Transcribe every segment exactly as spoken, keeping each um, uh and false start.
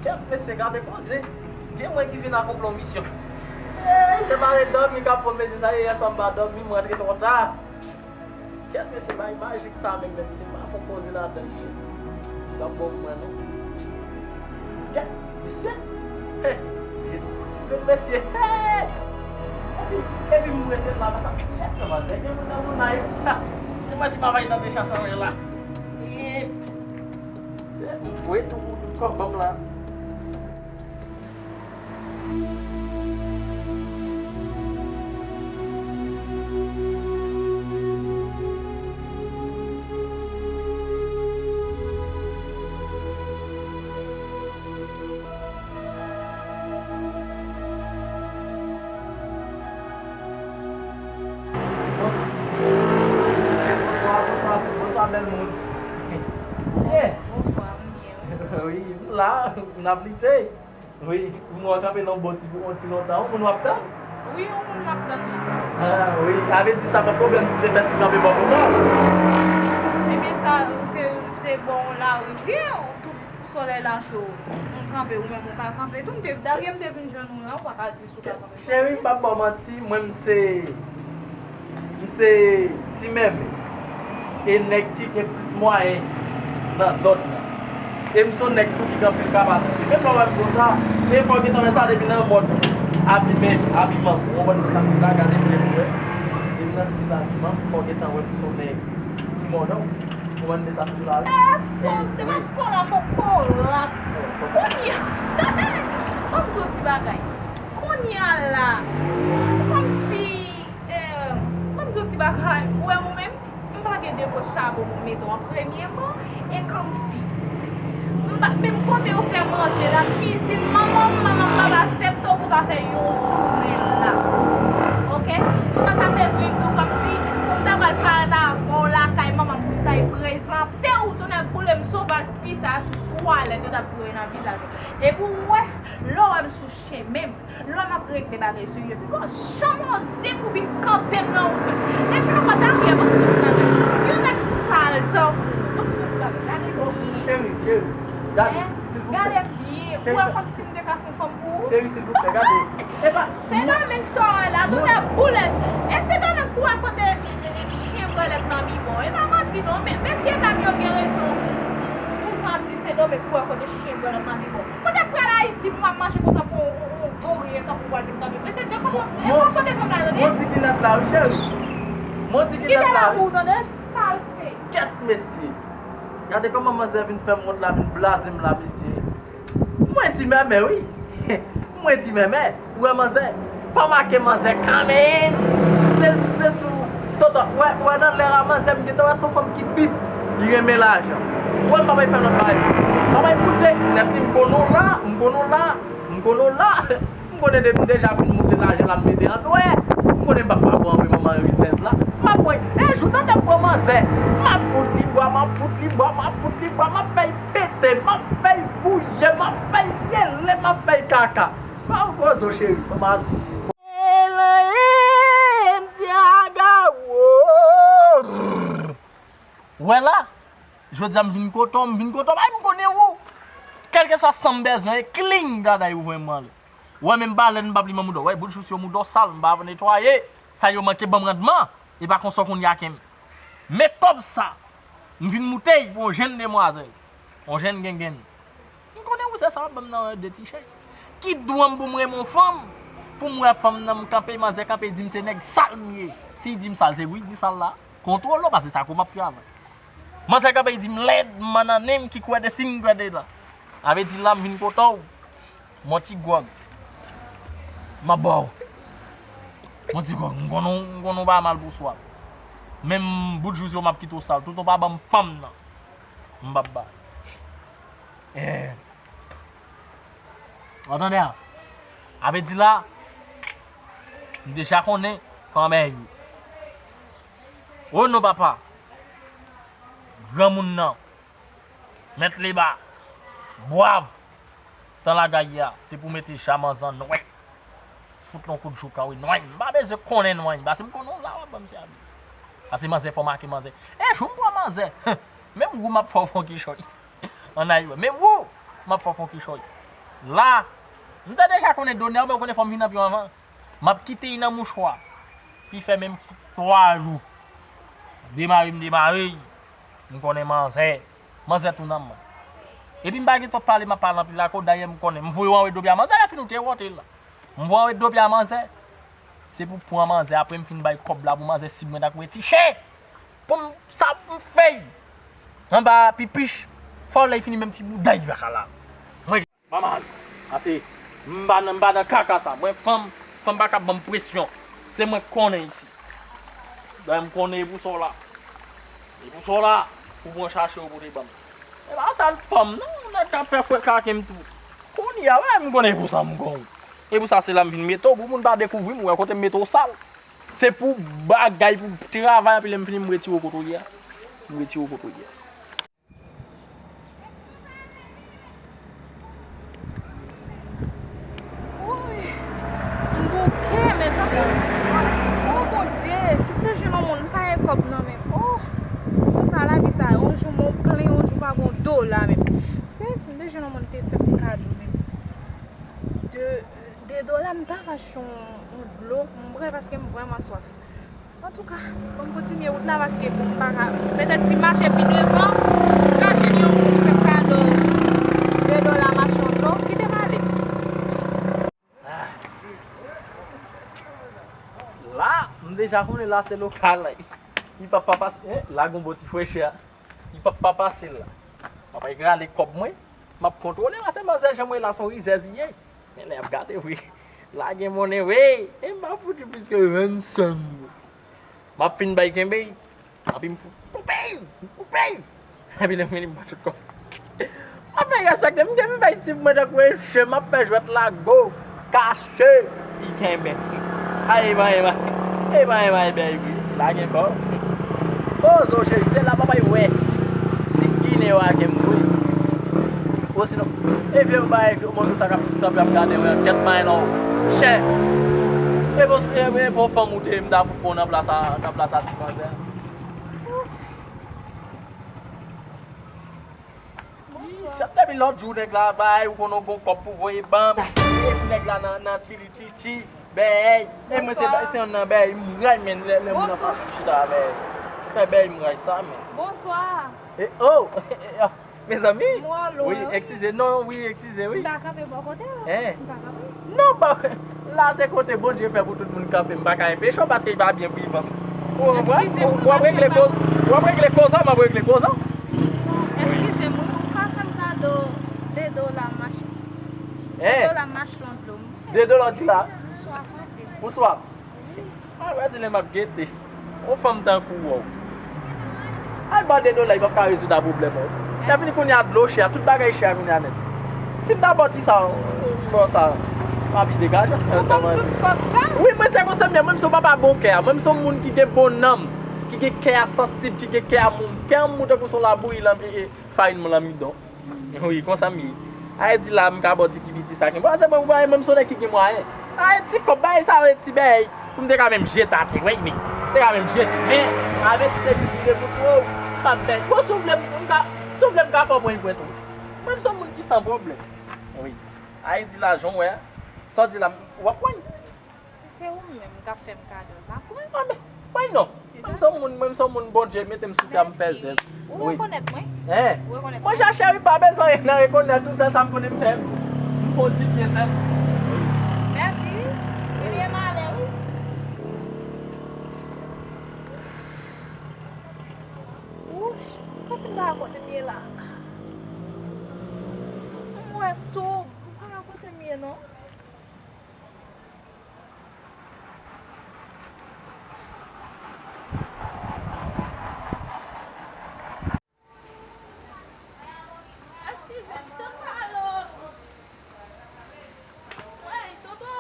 Kèt mesye, gade koze. Gen mwen ki vin akonpli yon misyon. Ey, se pa de dòmi k ap pran mesye sa ye, yè swa m pa dòmi, m rantre twò ta. Kèt mesye, bay majik sa menm, menm si m pa fè koze ladan l, shit. M p ap bon mwen non. Kèt mesye. Hey, gen ti grenn mesye. Hey! Epi, epi m rete la, la, la. Shit, nan manzè, gen moun nan moun la, e. Ha! Gen mwen si m ap al nan decha san ren la. Hey! Se m fwe tou, tou kòb ban m la. Bonswa, bonswa, bonswa, bèl moun. Byen. Bonswa, m byen, wi. Wi, m la, n ap lite. Wi, m wè w kanpe nan yon bò ti, yon ti lontan. Yon moun w ap tann? Wi, yon moun m ap tann la. Ah, wi, sa vle di sa pa pwoblèm si m te fè ti kanpe bò kote w. Ebyen, sa, se, se bò yon lari, wi, tout solèy la cho. M kanpe, ou menm ou ka kanpe tou. M te, dayè, m te vin jwenn ou la, ou pa ka di si w ka kanpe. Cheri, m p ap ba w manti, mwen, m se M se Ti Mèmè, e nèg ki gen plis mwayen nan zòn nan. E m se yon nèg tou ki gen anpil kapasite. Menm lè w wè m konsa, e fò w gentan wè sa depi nan mòd abimen, abiman m. Ou konprann sa m di la, gade byen pou wè. Depi nan stil abiman m, fò w gentan wè m se yon nèg ki mòdon. Ou konprann sa m di la, wi? Eh, fòk te maskola kokorat. Kounye a, ban m di w ti bagay. Kounye a la, kòmsi Eh, ban m di w ti bagay, ou wè ou menm, m pa gen depo chabon pou m mete w an premye, non, e kòmsi. M pa, menm kote yo fè manje la, kwizin manman m, manman m pa t aksepte w pou ta fè yon jounen la. Oke? M pa ta bezwen di w kòmsi, pou m ta pral parèt avè w lakay manman m, pou m ta prezante w, tonnè boule m, sovaj pis a, twalèt yo t ap voye nan vizaj ou. Epi w wè, lè w wè m sou chemen m, lè m ap regle bagay serye, piko janm oze pou vin kanpe m nan wout mwen. Epi ankò, Darius, ban m di w ti bagay. Yon nèg sal tankou w, ban m di w ti bagay. Gade byen. Cheri, cheri, gade, silvouplè. Gade byen. Ou wè kòmsi m te ka fè yon fanm pou ou? Cheri, silvouplè, gade. Epa, Sendomeng sa w wè la, tonnè boule m. E Sendomeng pou w wè kote chen brèlèt nan bibon. E pa manti non, men mesye dam yo gen rezon. Tout tan ap di Sendomeng pou w wè kote chen brèlèt nan bibon. Kote pral Ayiti pou m ap mache konsa pou yon, yon, yon voryen tankou w pral vin kanpe? Mesye, dekonpòte, e fason defann la, tande? Mwen di ki nèt la, wi, cheri. Mwen di ki nèt la, wi. Kite la pou w, tande, salte. Kèt, mesye. Gade kòman manzè vin fè m wont la, vin blaze m la, mesye. Mwen Ti Mèmè, wi. Mwen Ti Mèmè. Ou wè manzè? Fò make manzè kanmenm. Se, se sou tonton. Ou wè, ou wè nan lè a manzè, m gentan wè se yon fanm ki bip. Li renmen lajan. Ou wè m pa bay fè lòt bagay. Pa bay koute. Lè fini m konnen w la, m konnen w la, m konnen w la. M konnen depi m deja fin moute lajan la, m mete an nwè. M konnen m p ap pa pran wi manman rizèz la. M ap pran, e jou tande m pran manzè. M ap fout li bwa, m ap fout li bwa, m ap fout li bwa, m ap fè l pete, m ap fè l bouye, m ap fè l rele, m ap fè l kaka. Pa w poze w, cheri, manman. Elan, e, m di aga wo. Wè la, jodi a m vin kote w, m vin kote w, bay m konnen ou. Kèlkeswa sa m bezwen, e kling, gade ou voye m anlè. Wè, menm balèn m p ap li manmouda w. Wè, bout jous yo mouda w sal, m pa netwaye. Sa yo manke ban m randman. E pa konsa kounye a kenm. Men kòb sa, m vin moute l pou yon jèn demwazèl. Yon jèn gengenn. M konnen ou se sa w ap ban m nan de ti chèk. Ki dwa m pou m renmen yon fanm, pou m wè fanm nan m kanpe, manzè kanpe di m se nèg sal m ye. Si l di m sal, se wi, di sal la. Kontwole w, paske sa kou m ap travay. Manzè kanpe di m lèd, m mannannen m ki kwè de si m kwè de la. Sa vle di la m vin kote w. Mon ti gwòg. M ap ba w. Mon ti gwòg, m konnen w, m konnen w pa mal pou swa. Menm bout jous yo m ap kite w sal. Toutan w pa ban m fanm nan. M p ap ba. Eh. W ap tande a? Sa vle di la, m deja konnen kòman bagay ye. O non papa. Granmoun nan. Mèt Leba. Bwav. Tan lagay a, se pou mete ja manzè an nwè. Fout l yon kout jouka wi, nwè. M pa bezwen konnen nwè, paske m konnen w la w ap ban m sèvis. Paske manzè fò make manzè. E jou m pran manzè, menm ou m ap fè w fon kichòy. Ann al wè, menm ou m ap fè w fon kichòy. La, m te deja konnen Donè, ou konnen fò m vin anpil anvan. M ap kite l nan mouchwa. Pi fè menm twa jou. Demare m demare. M konnen manzè. Manzè tou nan men. Epi m pa gen twòp pale, m ap pale anpil la, dayè m konnen. M voye w anwe do pye a manzè, lè fini ou te wonte la. M voye w anwe do pye a manzè. Se pou pran manzè, apre m fin bay kòb la pou manzè, si mwen ta kwe ti chen. Pou m sa pou m fè. Anba pipich. Fò lè fini menm ti bouda li pa ka la. Mwen pa mal. Ase, m pa nan, m pa nan kaka sa. Mwen fanm, fanm pa ka ban m presyon. Se mwen k konnen isi. Dayè m konnen e pou sa w la. E pou sa w la, pou mwen chache w pou te ban m. E pa sal fanm non, nèg k ap fè fwè kake m tou. Kounye a, wè m konnen e pou sa m gon. E pou sa se la m vin mete w, pou moun pa dekouvri m, ou wè kote m mete w sal. Se pou bagay, pou travay, epi lè m fini m retire w kote w ye a. M retire w kote w ye a. Woy, m bouke, mezanmi. O Bondye, si m te jwenn yon moun, m pa gen kòb nan men m. O, konsa lavi sa, yon jou mwen plen, yon jou pa gen yon dola menm. Se, si m te jwenn yon moun, te fè m kado menm. De, de dola, m ta va achte yon, yon dlo, m bwè paske m vrèman swaf. Antouka, bon, m kontinye wout la paske bon, m pa ka. Petèt si m mache pi devan, m ka jwenn yon moun fè m kado de dola, m achte yon dlo, kite m ale. La, m deja konnen la se lokal. Li p ap pa pase. Eh, la gon bon ti frechè. Li p ap pa pase la. M ap rale kòb mwen. M ap kontwole paske manzè jan mwen la se yon rizèz li ye. Men lè y ap gade wi. La gen monnen wi. E m pa fouti plis ke vennsenk goud. M ap fin bay kenbe. Epi m koupe. M koupe. Epi lè m vini m pran tout kòb. M ap fè respekte m gen m fè sip mwen tankou eche. M ap fè jwèt la go. Kache. Li kenbe. Ay bay bay. E bay bay baby. La gen kòb. Poze w cheri. Se la papay wè. Si ginen yo a gen m wi. Osinon, e vye bagay ke moun sa k ap kanpe ap gade mwen, kèt may non. Chè. E bon, e, e bon fanm ou te ye, m ta fout pran w nan plas a, nan plas a ti manzè. Chè, depi lòt jou nèg la bay, ou konnen w gon kòb pou voye ban m. E nèg la nan, nan chili chichi, bèy. E mwen se, se yon nan bèy, m ray men lè, lè moun nan pa chita bèy. Fè bèy m ray sa men. Bonswa. E, oh! Mezanmi. Mwen lwen. Wi, eskize. Non, wi, eskize, wi. M ta kanpe bò kote w. Hein? M ta kanpe. Non, ba, la se kote Bondye fè pou tout moun kanpe. M pa ka enpeche w paske li pa byen vivan. Ou konprann? Eskize m, w ap regle koz, w ap regle koz la, m ap regle koz la. Non, eskize m, wi, ou ka fè m kado de dola machin. Hein? De dola machin dlo. De dola w di la? M swaf anpil. Ou swaf? A, gade lè m ap gete. Yon fanm tankou w. Al ba w de dola, li p ap ka rezoud a pwoblèm ou. Lè vini kounye a dlo chè, tout bagay chè kounye a nèt. Si m ta ba w ti sa, m ba w sa. M ap degaje sa. Ou ban m tout kòb sa? Wi, mwen se konsa m ye, mwen se yon papa bon kè a. Mwen se yon moun ki gen bon nanm, ki gen kè a sansib, ki gen kè a moun. Kè a moun tankou se yon labouyi lanmi, e, farin lanmidon. Wi, konsa m ye. Ayiti la, m ka ba w ti ki piti sa ki. Bon, se mwen, mwen, mwen, m se yon nèg ki gen mwayen. Ayiti, kòb bagay sa yo, ti bèy. Pou m te ka menm jete atè, wi, men. M te ka menm jete, men, avètise jis m te pou twò, m p ap bèy. Bon, si w vle, m ka, si w vle, m ka fè w pran yon pwent tou. Mwen, m se yon moun ki san pwoblèm. Wi. Ayiti la, jan w wè, sa w di la, w ap pran. Si se ou menm k ap fè m kado, m ap pran. Ah, men, why not? Mwen m se yon moun, mwen m se yon moun Bondye mete m sou tè a, m fè zèv. Ou rekonèt mwen? Hein? Ou rekonèt mwen? Monchè cheri, pa bezwen nan rekonèt ou, sèl sa m konnen m fè, m fè w di byen sèl. Mèsi. Ebyen, m ale wi. Ouch, kòmsi m pa wè kote m ye la. M wè tou, m pa wè kote m ye non. Eskize m, Tanpalo. Wey, Toto.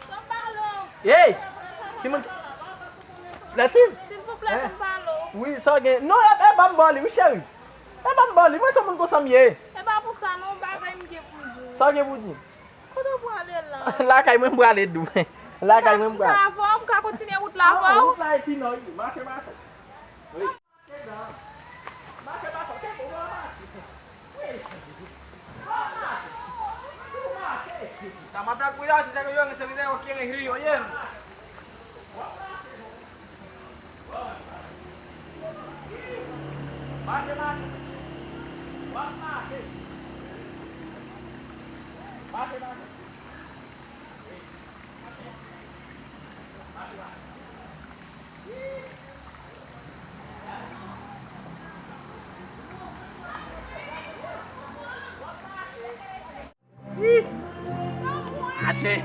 Tanpalo. Hey! Ki moun sa? Latif? Silvouplè, Tanpalo. Wi, sa w gen? Non, e, e, ban m ba w li, wi, cheri. E, ban m ba w li. Mwen se moun konsa m ye. E pa pou sa, non, bagay m gen pou m di w. Sa w gen pou w di? Kote w prale la? Lakay mwen m prale dou. Lakay mwen m prale. M ka kontinye wout la avè w? Wout la e ki nò wi. Mache, mache. Wi. Mache, mache. Kenbe w mache. Wi. Mache. Kama atakuya si se yo ngeserire o quieren río, oye. Mache, mache. Mache, mache. Adje,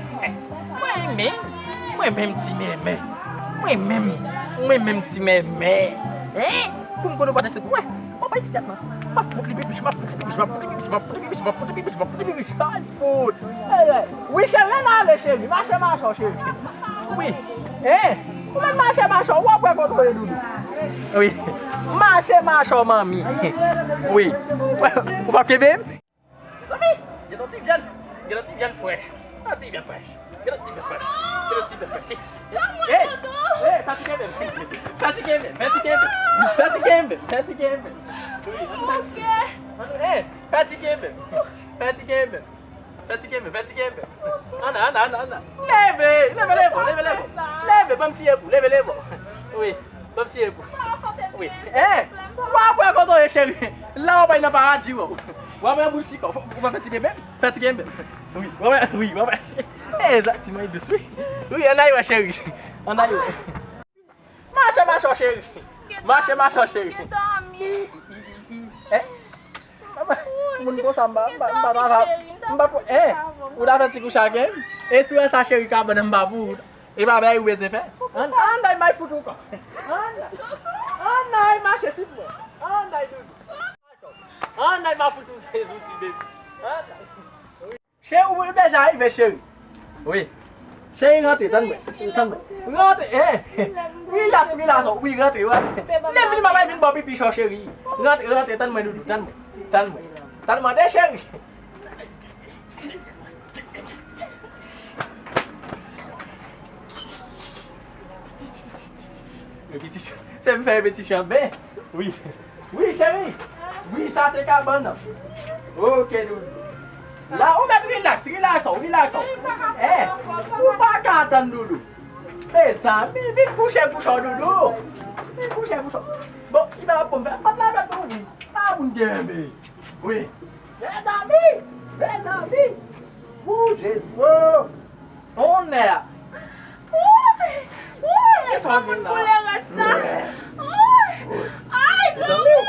mwen menm, mwen menm ti mèmè. Mwen menm, mwen menm ti mèmè. Hein? Pou m konn ou pa te se pou wè. Mwen pa isi tèt mwen. M ap fout li pipi, m ap fout li pipi, m ap fout li pipi, m ap fout li pipi, m ap fout li pipi, m ap fout li pipi. Ay, fout. Wi, cheri, ann ale, cheri. Mache, mache, cheri. Wi. Hein? Ou menm mache, mache, w ap wè kote w ye, doudou. Wi. Mache, mache, manmi. Wi. Ou p ap kenbe m? Mezanmi, gen yon ti vyann, gen yon ti vyann frèch. Yon ti vyann frèch. Gen yon ti vyann frèch. Gen yon ti vyann frèch. Hey, hey, fatige menm. Fatige menm, fatige menm. Fatige menm, fatige menm. Wi, ann, ann, hey, fatige menm. Fatige menm. Fatige menm, fatige menm. Ann, ann, ann, ann. Leve, leve, leve, leve, leve. Leve, ban m siye pou, leve, leve. Wi, ban m siye pou. Wi. Eh, w ap wè kote w ye, cheri. La w ap nan paradi, w. W ap wè boul sikò. Ou pa fatige menm? Fatige menm. Wi, w ap wè, wi, w ap wè. Eh, Zak ti mwen dous, wi. Wi, ann al wè, cheri. Ann al wè. Mache, mache, cheri. Mache, mache, cheri. Eh? Moun konsa, m pa, m pa, m pa ta va, m pa pou, eh, ou ta fè ti kouch ak m? E si w wè sa, cheri, ka ban m pa pou ou. E pa bagay ou bezwen fè. Ann, ann, ann, may fout ou kò. Ann, ann, ann, mache, silvouplè. Ann, doudou. Ann, ann, ma fout ou se zouti, baby. Ann. Cheri, ou deja rive, cheri. Wi. Cheri, rantre, tann mwen. Tann mwen. Rantre, eh. Relax, relax, wi, rantre, rantre. Lè vin, m ap vin ba w pipi cho, cheri. Rantre, rantre, tann mwen, doudou, tann mwen. Tann mwen. Tann mwen, de cheri. Repetisyon. Se m fè repetisyon an byen. Wi. Wi, cheri. Wi, sa se kabann nan. Ok, doudou. La, ou mèt relax, relax, relax. Eh, ou pa ka atann, doudou. Mezanmi, vin kouche pou cho, doudou. Vin kouche pou cho. Bon, ki bagay pou m fè? Pòt la mèt ouvri. Pa moun kenbe. Wi. Mezanmi! Mezanmi! Wou, Jezi, wou! Tonnè! Wouy! Wouy! Kisa w gen la? Koulè rèd sa! Wouy! Ay, granmoun!